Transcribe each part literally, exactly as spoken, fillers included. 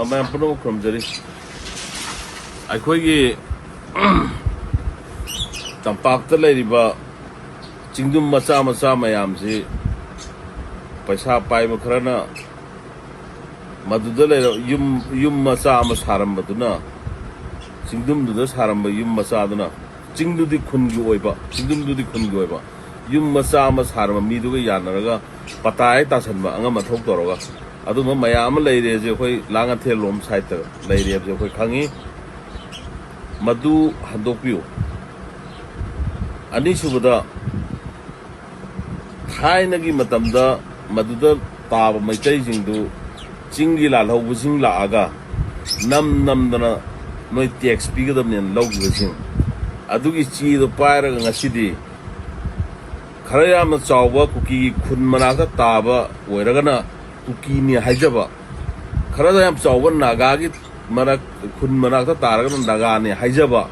ꯃꯌꯥꯝ ꯄꯨꯝꯅꯃꯛ ꯈꯨꯔꯨꯝꯖꯔꯤ꯫ ꯑꯩꯈꯣꯏꯒꯤ ꯇꯝꯄꯥꯛꯇ ꯂꯩꯔꯤꯕ ꯆꯤꯡꯗꯨꯝ ꯃꯆꯥ ꯃꯆꯥ ꯃꯌꯥꯝꯁꯤ, ꯄꯩꯁꯥ ꯄꯥꯏꯕ ꯈꯔꯅ ꯃꯗꯨꯗ ꯂꯩꯔ-, ꯌꯨꯝ, ꯌꯨꯝ ꯃꯆꯥ ꯑꯃ ꯁꯥꯔꯝꯕꯗꯨꯅ, ꯆꯤꯡꯗꯨꯝꯗꯨꯗ ꯁꯥꯔꯝꯕ ꯌꯨꯝ ꯃꯆꯥꯗꯨꯅ, ꯆꯤꯡꯗꯨꯗꯤ ꯈꯨꯟꯒꯤ ꯑꯣꯏꯕ, ꯆꯤꯡꯗꯨꯝꯗꯨꯗꯤ ꯈꯨꯟꯒꯤ ꯑꯣꯏꯕ, ꯌꯨꯝ ꯃꯆꯥ ꯑꯃ ꯁꯥꯔꯝꯕ ꯃꯤꯗꯨꯒ ꯌꯥꯅꯔꯒ ꯄꯇꯥ ꯍꯦꯛ ꯇꯥꯁꯟꯕ, ꯑꯉꯝ ꯑꯊꯧ ꯇꯧꯔꯒ, ꯑꯗꯨꯝꯕ ꯃꯌꯥꯝ ꯑꯃ ꯂꯩꯔꯦꯁꯦ ꯑꯩꯈꯣꯏ ꯂꯥꯡꯉꯊꯦꯜ ꯂꯣꯝ ꯁꯥꯏꯠꯇ ꯂꯩꯔꯦ ꯍꯥꯏꯕꯁꯦ ꯑꯩꯈꯣꯏ ꯈꯪꯉꯤ꯫ ꯃꯗꯨ ꯍꯟꯗꯣꯛꯄꯤꯌꯨ꯫ ꯑꯅꯤꯁꯨꯕꯗ, ꯊꯥꯏꯅꯒꯤ ꯃꯇꯝꯗ ꯃꯗꯨꯗ ꯇꯥꯕ ꯃꯩꯇꯩꯁꯤꯡꯗꯨ ꯆꯤꯡꯒꯤ ꯂꯥꯜꯍꯧꯕꯁꯤꯡ ꯂꯥꯛꯑꯒ ꯅꯝ ꯅꯝꯗꯅ ꯅꯣꯏ ꯇꯦꯛꯁ ꯄꯤꯒꯗꯕꯅꯦꯅ ꯂꯧꯈꯤꯕꯁꯤꯡ ꯑꯗꯨꯒꯤ ꯆꯦꯗꯣ ꯄꯥꯏꯔꯒ ꯉꯁꯤꯗꯤ ꯈꯔ ꯌꯥꯝꯅ ꯆꯥꯎꯕ ꯀꯨꯀꯤꯒꯤ ꯈꯨꯟ ꯃꯅꯥꯛꯇ ꯇꯥꯕ ꯑꯣꯏꯔꯒꯅ ꯀꯨꯀꯤꯅꯤ ꯍꯥꯏꯖꯕ, ꯈꯔ ꯌꯥꯝ ꯆꯥꯎꯕ ꯅꯥꯒꯥꯒꯤ ꯃꯔꯛ, ꯈꯨꯟ ꯃꯅꯥꯛꯇ ꯇꯥꯔꯒꯅ ꯅꯥꯒꯥꯅꯤ ꯍꯥꯏꯖꯕ,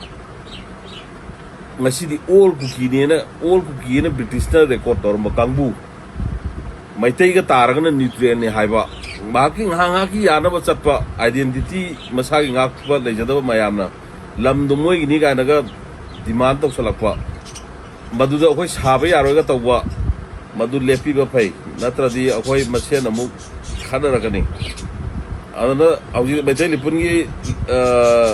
ꯉꯁꯤꯗꯤ ꯑꯣꯜ ꯀꯨꯀꯤꯅꯦꯅ, ꯑꯣꯜ ꯀꯨꯀꯤꯅ ꯕ꯭ꯔꯤꯇꯤꯁꯅ ꯔꯦꯀꯣꯔꯠ ꯇꯧꯔꯝꯕ ꯀꯥꯡꯕꯨ, ꯃꯩꯇꯩꯒ ꯇꯥꯔꯒꯅ ꯅ꯭ꯌꯨꯇ꯭ꯔꯦꯜꯅꯤ ꯍꯥꯏꯕ, ꯃꯍꯥꯛꯀꯤ ꯉꯥꯏꯍꯥꯛ ꯉꯥꯏꯍꯥꯛꯀꯤ ꯌꯥꯅꯕ ꯆꯠꯄ, ꯑꯥꯏꯗꯦꯟꯇꯤꯇꯤ ꯃꯁꯥꯒꯤ ꯉꯥꯛꯄ ꯂꯩꯖꯗꯕ ꯃꯌꯥꯝꯅ ꯂꯝꯗꯣ ꯃꯣꯏꯒꯤꯅꯤ ꯀꯥꯏꯅꯒ ꯗꯤꯃꯥꯟ ꯇꯧꯁꯜꯂꯛꯄ, ꯃꯗꯨꯗ ꯑꯩꯈꯣꯏ ꯁꯥꯕ ꯌꯥꯔꯣꯏꯒ ꯇꯧꯕ, ꯃꯗꯨ ꯂꯦꯞꯄꯤꯕ ꯐꯩ, ꯅꯠꯇ꯭ꯔꯗꯤ ꯑꯩꯈꯣꯏ ꯃꯁꯦꯟ ꯑꯃꯨꯛ ꯈꯠꯅꯔꯛꯀꯅꯤ꯫ ꯑꯗꯨꯅ ꯍꯧꯖꯤꯛ ꯃꯩꯇꯩ ꯂꯤꯄꯨꯟꯒꯤ, ꯑ,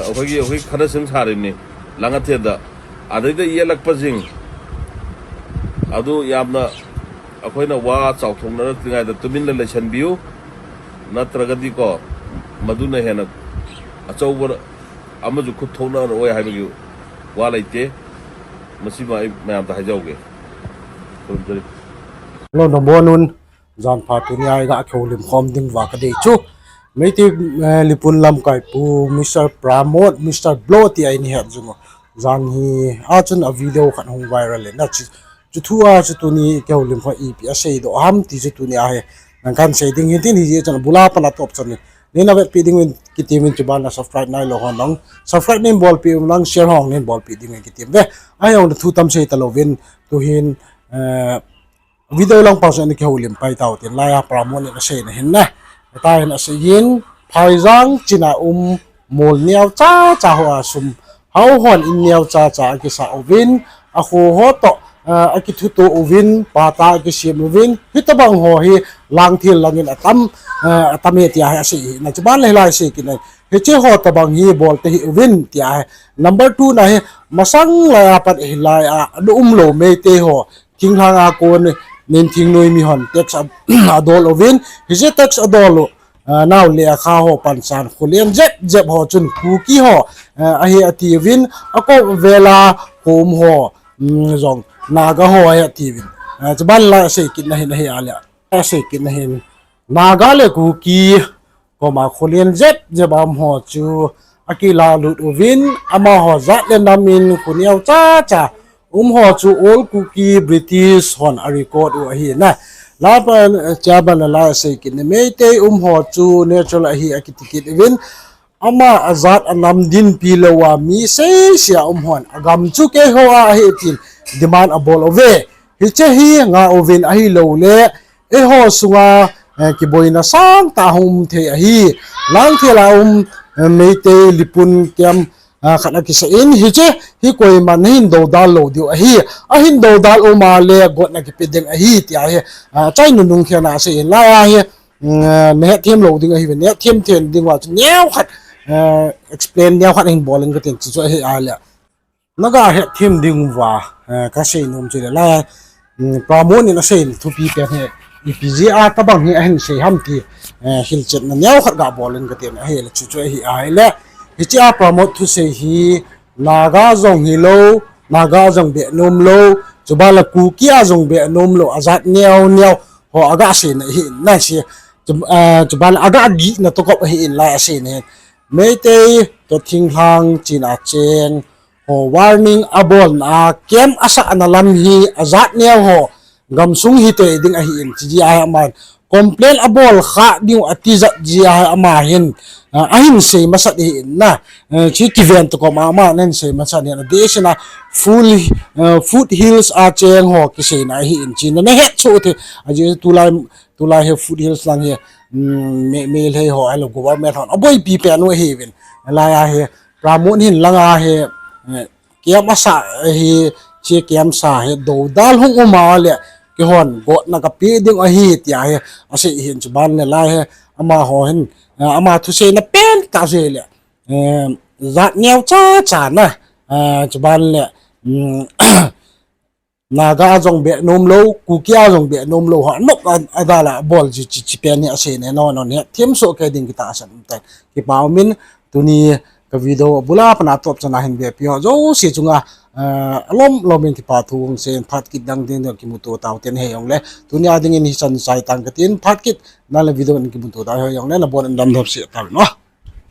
ꯑꯩꯈꯣꯏꯒꯤ, ꯑꯩꯈꯣꯏ ꯈꯠꯅ ꯁꯦꯝ ꯁꯥꯔꯤꯕꯅꯤ ꯂꯥꯡꯉꯊꯦꯜꯗ꯫ ꯑꯗꯩꯗ ꯌꯦꯜꯂꯛꯄꯁꯤꯡ ꯑꯗꯨ ꯌꯥꯝꯅ ꯑꯩꯈꯣꯏꯅ ꯋꯥ ꯆꯥꯎꯊꯣꯛꯅꯔꯛꯇ꯭ꯔꯤꯉꯩꯗ ꯇꯨꯃꯤꯟꯅ ꯂꯩꯁꯟꯕꯤꯌꯨ, ꯅꯠꯇ꯭ꯔꯒꯗꯤꯀꯣ, ꯃꯗꯨꯅ ꯍꯦꯟꯅ ꯑꯆꯧꯕ ꯑꯃꯁꯨ ꯈꯨꯠ ꯊꯣꯛꯅꯔꯛꯑꯣꯏ ꯍꯥꯏꯕꯒꯤ ꯋꯥ ꯂꯩꯇꯦ꯫ ꯃꯁꯤꯃ ꯑꯩ ꯃꯌꯥꯝꯗ ꯍꯥꯏꯖꯍꯧꯒꯦ꯫ ꯈꯨꯔꯨꯝꯖꯔꯤ꯫ Hello, nabonun, jan pha. Tuni a iga kihoulim khom ding uva kadei chu Meitei, eh, lipun lamkai pu Mister Pramod, Mister Blow ti a ini het jing u. Jan hi a chun a video khat hung viral in a chu, chu thu a chu tuni kihoulim kho ipi a seidoh ham ti chu tuni a hi nang kan sei ding hin tin, hi chun bula pan a top chun ni. Neina vetpi ding uvin kitem in, chuban a subscribe nailou hon nang subscribe neibolpi uvin lang, share hon neibolpi ding uvin kitem ve. Ahi ong thu tam sei talouvin, tuhin, eh, video lang pang chu ana kihoulim pai tau tin, laiya Pramod in aseina hin na. Ata hin asei in, Phaijang chin a um mol neo cha cha ho a sum hao hon in neo cha cha akisa uvin, akho ho toh, ah, akithuto uvin, pata akisem uvin, hitobang ho hi Langthel lang in atam, ah, atam e tia hi asei hi. Na chuban le hilai sei kit na, hiche ho tobang hi bol tahih uvin tia hi. Number two na hi, masang laiya pat hilai a, anu umlou Meitei ho, thinglhang a kon in thingnoi mi hon tax a, adol uvin, hiche tax adol u, ah, nau le akha ho pansan kholen jep jep ho chun Kuki ho, ah, ahi ati uvin, akop vel a kho um ho, um, jong Naga ho ahi ati uvin. Ah, chuban la asei kit na hin ahi a le, asei kit na hin Naga le Kuki koma kholen jep jep a um ho chu akilalut uvin, amaho jat le nam in kho neo cha cha um ho chu Old Kuki British hon a record u ahi na. Laban, eh, chuban la asei kit na Meitei um ho chu natural ahi akiti kit uvin, ama ajat anam dinpi lou a mi seisea um hon agam chu keiho a ahi tin demand abol uve. Hiche hi nga uvin ahilou le, eiho sunga, eh, kiboina sangtah hung um thei ahi. Langthel a um, eh, Meitei lipun kem, ah, khat akisa in, hiche hi koiman ahin dodal lou diu ahi. Ahin dodal um a le gotna kipe ding ahi tia hi, ah, chai nunung khen a asei in laiya hi, mm, ah, nahet them lou ding ahi ve, nahet them them ding uva chu neo khat, eh, explain neo khat hin bol in katin chu chu ahi a le. Naga het them ding uva, eh, kasei nom chu le la, mm, Pramod in asei thupi pen hi, ipi jeh a tobang hi ahin sei ham ti, eh, hilchetna neo khat ga bol in katin ahi le chu chu ahi a le. Hiche a Pramod thusei hi, Naga jong hilou, Naga jong be nom lou, chuban la Kuki a jong be nom lou, ajat neo neo ho aga seina ahi na si, chu, eh, chuban la aga gihna toh kop ahi in la asei ne. Meitei toh thinglhang chin a cheng ho warning abolna a camp asahna lam hi ajat neo ho gamsung hi tei ding ahi in, ti jeh a hi aman complain abol kha diu ati jat jeh a hi ama hin, ah, ahin sei masat ahi in na, eh, chi kiven toh koma ama hin sei masat ahi in, adeh sina full, eh, foothills a cheng ho kiseina ahi in, chi na nahet chu te, ajeh tulai, tulai hi foothills lang hi, um, Meitei ho ahilou government hon aboipi pen u ahiuvin. Alai a hi Pramod hin langa hi, eh, camp asah hi, che camp sa hi doudal hung um a le, keihon gotna kapeh ding ahi tia hi asei hin, chuban le lai hi amaho hin, eh, ama thuseina pentah jeh le, eh, jat neocha cha na, eh, chuban le, um, Naga a jong beh nom lou, Kuki a jong beh nom lou, ha, nop a, adal a bol ji chi, chi pen hi asei ne, non, non, hethem soh kei ding kitahsan um tan. Kipa umin, tuni ka video abul a pat a atop chan a hin vepi ho jouse chunga, eh, alom lom in kipa thu hung seiyin, phat kit dang ding ding kimuto tau tin, hijong le tuni a dingin hichan chai tang katin, phat kit nale video in kimuto tau, hijong le nabon in damsel seh tauvin o.